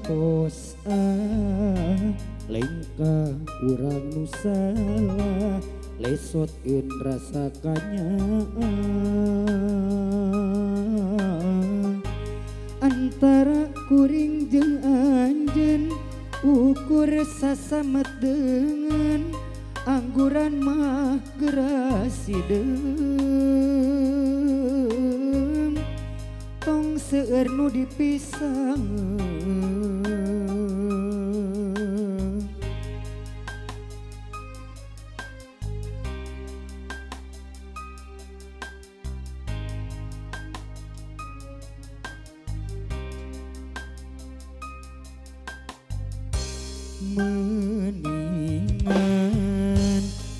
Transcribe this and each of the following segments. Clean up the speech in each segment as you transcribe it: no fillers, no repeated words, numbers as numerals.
Ngartos lengkah urang nu salah lesotkeun rasa kanyaah antara kuring jeung anjeun ukur sasamet deungeun angguran mah geura sideum tong seueur nu dipisangeun. Meningan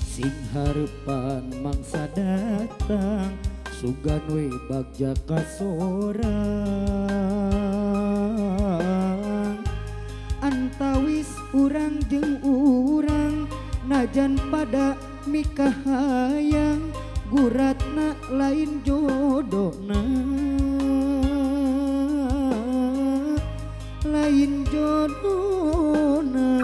sing harepan mangsa datang sugan we bagja ka sorang antawis urang jeung urang najan pada mikahayang guratna lain jodohna lain jodohna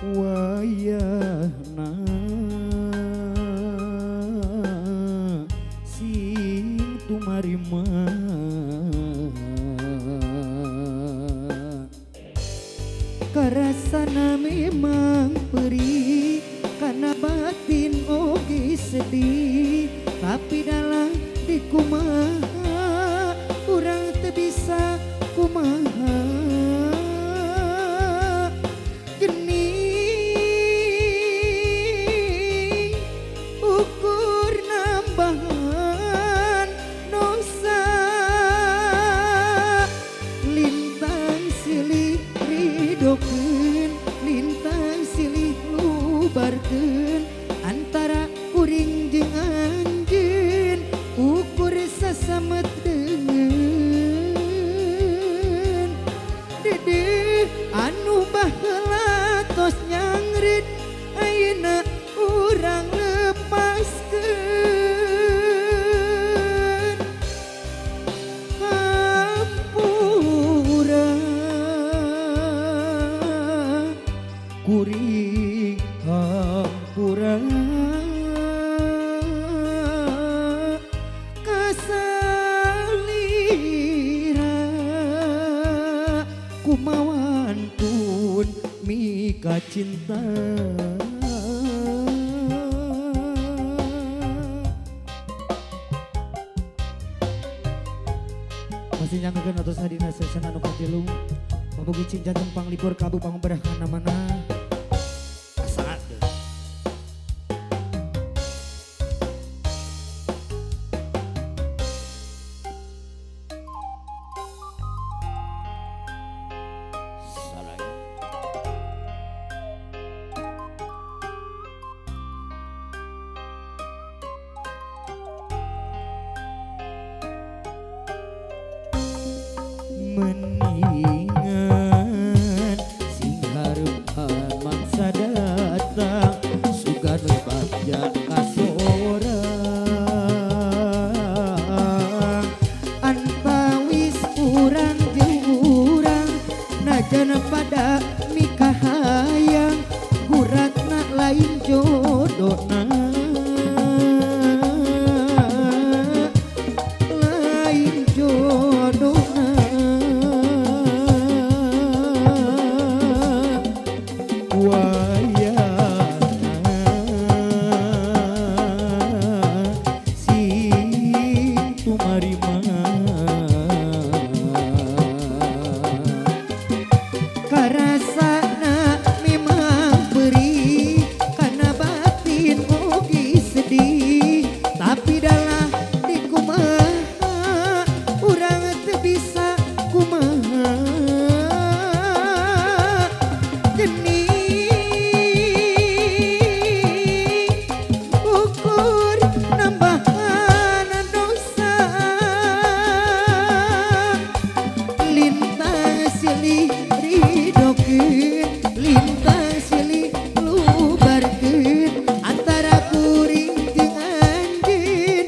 wayahna sing tumarima karasana memang perih kana batin oge sedih tapi dalah dikumaha urang teu bisa kumaha geni ukur nambahan dosa lintang silih ridokeun lintang silih lubarkeun antara kuring jeung anjeun ukur sasamet deungeun dedeh anu baheula tos nyangrit ayeuna urang lepaskeun hampura kuring hampura kasalira kumawantun mika cinta. Masih nyanggakeun atos hadina sesana anu katilu pabugi cinta tempang libur kabu panguberah kana mana asaat. Meningan sing harepan mangsa datang sugan we bagja ka sorang antawis urang jeung urang najan pada mikahayang guratna lain jodohna lain jodohna wayahna sing tumarima karasana memang perih kana batin oge sedih tapi dalah dikumaha urang teu bisa kumaha geni ukur nambahan dosa lintang silih ridokeun lintang silih lubarkeun antara kuring jeung anjeun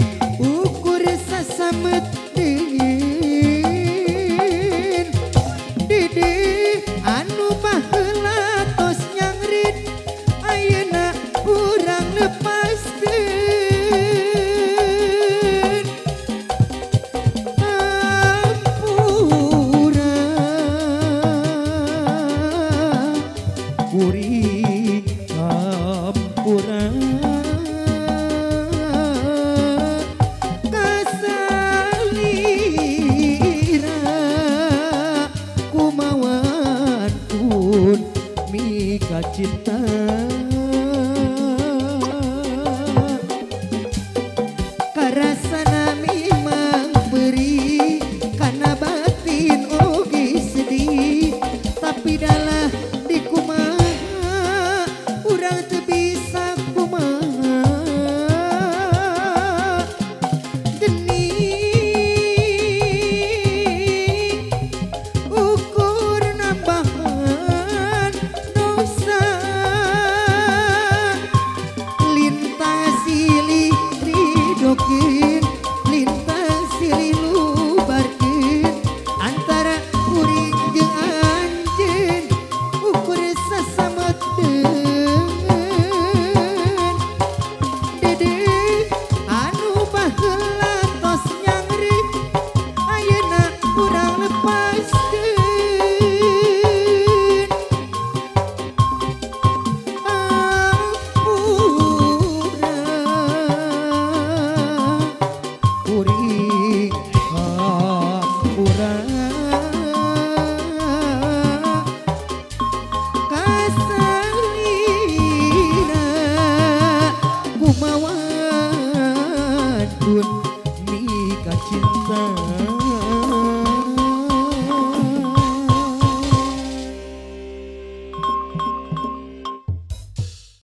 lagi.